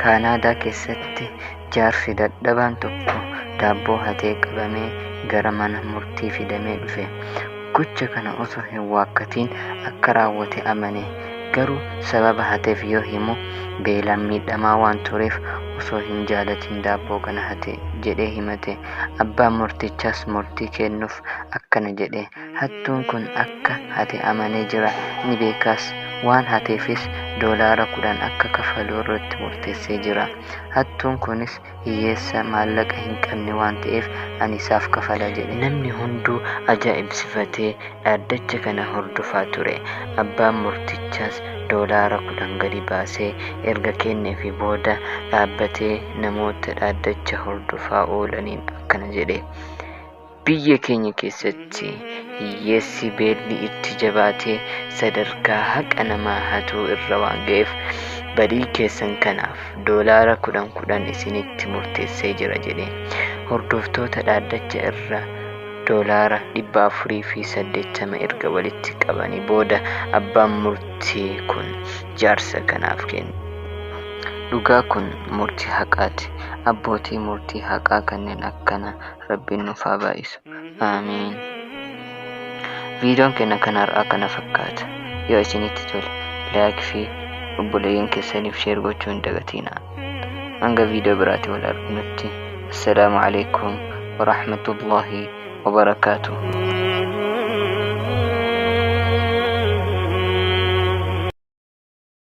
Kaanaadaa keessatti jaarsi dadhabaan tokko daabboo hatee qabamee gara mana murtii fidamee dhufe. Gocha kana osoo hin waakkatiin akka raawwate amane. Garuu sababa hateef yoo himu beelaan miidhamaa waan tureef osoo hin jaalatin daabboo kana hate jedhee himate. Abbaan murtichaas murtii kennuuf akkana jedhe. Hattuun kun akka hate amanee jira ni beekaas. Waan hateefis $10 akka kafalu irratti murteessee jira. Hattuun kunis hiyyeessa maallaqa hin qabne waan ta'eef ani isaaf kafala jedhe. Namni hunduu ajaa'ibsifatee dhaaddacha kana hordofaa ture. Abbaan murtichaas $10 gadi baasee erga kenneefii booda dhaabbatee namoota dhaaddacha hordofaa oolaniin akkana jedhe. Biyya keenya keessatti hiyyeessi beelli itti jabaatee sadarkaa haqa namaa hatuu irra waan ga'eef badii keessan kanaaf $10 10 isinitti murteessee jira jedhe. Hordoftoota dhaaddacha irra $480 erga walitti qabanii booda abbaan murtii kun jaarsa kanaaf kenne. Dhugaa kun murtii haqaati. Abbootii murtii haqaa kanneen akkana Rabbiin nuuf haa baay'isu. Aamiin. Viidiyoon keenya kan har'aa kana fakkaata. Yoo isinitti tole like fi obboleeyyan keessaniif share gochuu hin dagatinaa. Hanga viidiyoo biraatiin wal arginutti. Assalaamu alaikum wa rahmatullahi wa barakaatuh.